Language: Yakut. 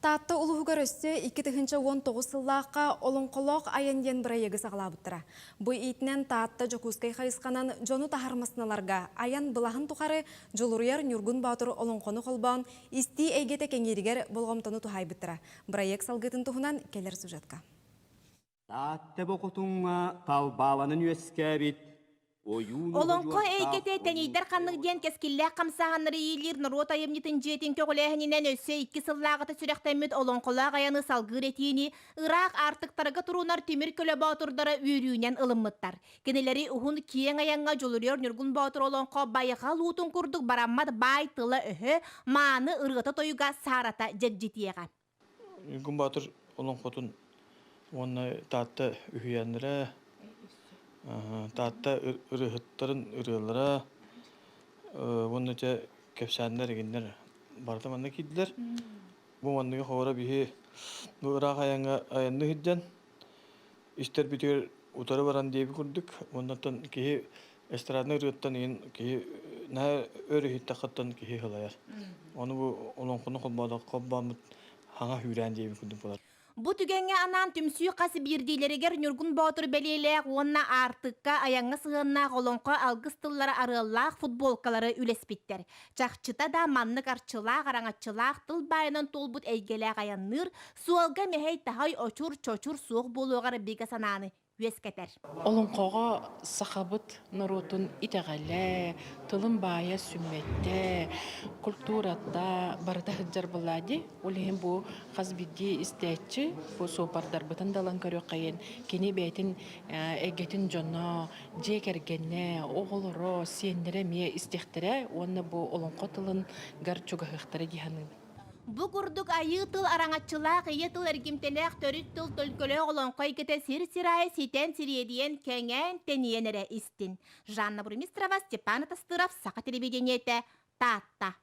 Таатта улууһугар өссө 2019 сыллаахха Олоҥхолоох айан диэн бырайыагы саҕалаабыттара. Бу иитинэн Таатта Дьокуускай хайысханан дьону таһар массыыналарга айан былаһын тухары Дьулуруйар Ньургун Боотур олоҥхону холбоон истии эйгэтэ кэҥииригэр болҕомтону туһаайбыттара. Бырайыак салгыытын туһунан кэлэр сюжетка. Таатта Бокутуҥҥа талбааланан үөскээбит Олоҥхо эйгэтэ тэнийдэр ханнык диэн кэскиллээх хамсааһыннары иилиир норуот айымньытын дьиэтин көҕүлээһининэн өссө икки сыллааҕыта сүрэхтэммит олоҥхолоох айаны салгыыр этиини ыраах аартыктарга туруунар тимир көлө боотурдара үөрүүнэн ылыммыттар. Кинилэри уһун киэҥ айаҥҥа Дьулуруйар Ньургун Боотур олоҥхо байҕал уутун курдук бараммат баай тыла-өһө, мааны ырыата-тойуга саарата дьэгдьитиэҕэ. Ньургун Боотур олоҥхотун уонна Таатта үһүйээннэрэ, Таатта ырыаһыттарын ырыалара уонна дьэ кэпсээннэр игиннэр барыта манна киирдилэр. Бу манныгы хоро биһи бу ыраах айаҥҥа айанныы сылдьан истэрбитигэр утары баран диэбит курдук уоннаттан киһи эстраднай ырыаттан иһин киһи наһаа өр иһиттэххиттэн киһи сылайар. Ону бу олоҥхону холбооммут хаҥа сүүрээн диэбит курдук буолар. Бу түгэҥҥэ анаан түмсүү хас биирдиилэригэр Ньургун Боотур бэлиэлээх уонна Аартыкка айаҥҥа сыһыаннаах олоҥхо алгыс тыллара арыаллаах футболкалары үлэспиттэр. Чахчыта да маннык арчылаах, араҥаччылаах тыл баайынан туолбут эйгэлээх айанныыр, суолга мэһэй-таһай, очур-чочур суох буолуоҕар бигэ санааны үөскэтэр. Олоҥхоҕо сахабыт норуотун итэҕэлэ, тылын баайа сүмэтэ, культурата барыта сылдьар буоллаа дии. Ол иһин бу хас биирдии истээччи бу суоппардарбытын да ылан көрүөххэйин, кини бэйэтин эйгэтин дьоно, дьиэ кэргэнэ, оҕолоро, сиэннэрэ эмиэ истиэхтэрэ уонна бу олоҥхо тылыгар чугаһыахтара дии саныыбын. Бу курдук айыы тыл араҥаччылаах, ийэ тыл эргимтэлээх, төрүт тыл төлкөлөөх олоҥхо эйгэтэ сир-сир аайы ситэн, сириэдийэн, кэҥээн, тэнийэн эрэ истин. Жанна Бурмистрова, Степан Атастыров, Саха телевидениетэ, Таатта.